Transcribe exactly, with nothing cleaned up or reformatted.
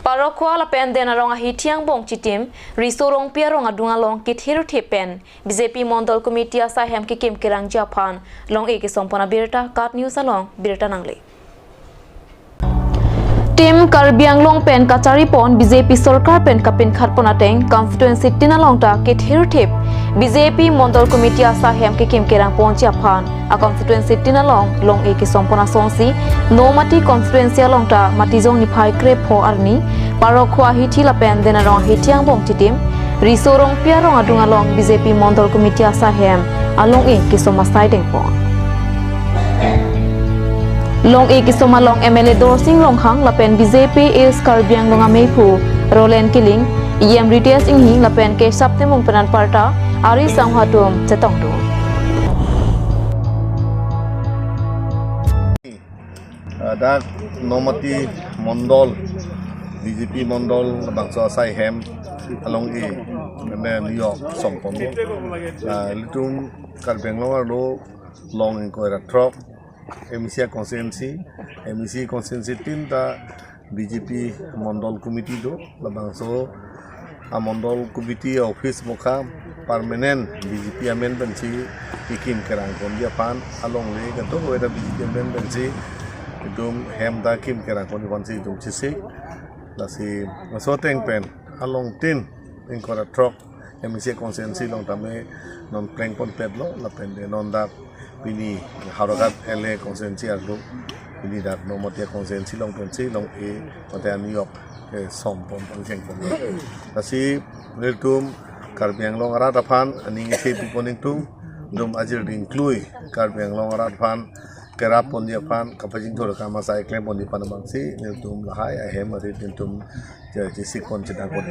Parokkhua lapen Den Arong ahithi angbong chitim, Riso Rongpi arong adung along kethir thip pen B J P Mondol Committee asaihem kekim kerangji aphan long-e kesompon abirta KAT News along birta nangle. Tim Karbi Anglong pen kacharipon B J P sorkar pen kapinkhatpon ateng constituency tin along ta kethir thip B J P Mondol Committee asaihem kekim kerangponji aphan a constituency tin along long-e kesompon asonsi Nomati constituency along ta Matijong niphai krepho arni Parokkhua ahithi lapen Den Arong ahithi angbong chitim Riso Rongpi arong adung along B J P Mondol Committee asaihem along-e kesom asai dengpon. Long-e kesom along M L A Dorsing Ronghang lapen B J P East Karbi Anglong ameiphu Roland Killing, E M Ritesh Enghee lapen Keshap Timung pen anparta ari sangho atum chetongdun. Dak Nomati Mondol B J P Mondol labangso asaihem along-e mane niyok sompon. Ah, ilitum Karbi Anglong arlo long ingkoi ra throk M A C constituency, M A C constituency tin ta B J P Mondol Committee do, labangso a Mondol Committee office mokha permanent B J P amen pensi kekim kerangponji aphan alongle kadokave ta B J P amen pensi itum hem ta kim kerangponji aphansi itum chesik. Lasi laso ateng pen along tin ingkoi ra throk M A C constituency along tame non plengponpetlo lapen de non dak pini Howraghat L A constituency arlo pini dak Nomati constituency along pensi long-e mate aniyok kesompon pangchengpon. Lasi nelitum Karbi Anglong arat aphan aning isi pipon ingtung, itum ajir dingklui Karbi Anglong arat aphan kerapponji aphan kapachingthur akam asai klemponji aphan abangsi nelitum lahai ahem arit nelitum je- chesikpon chetangpon.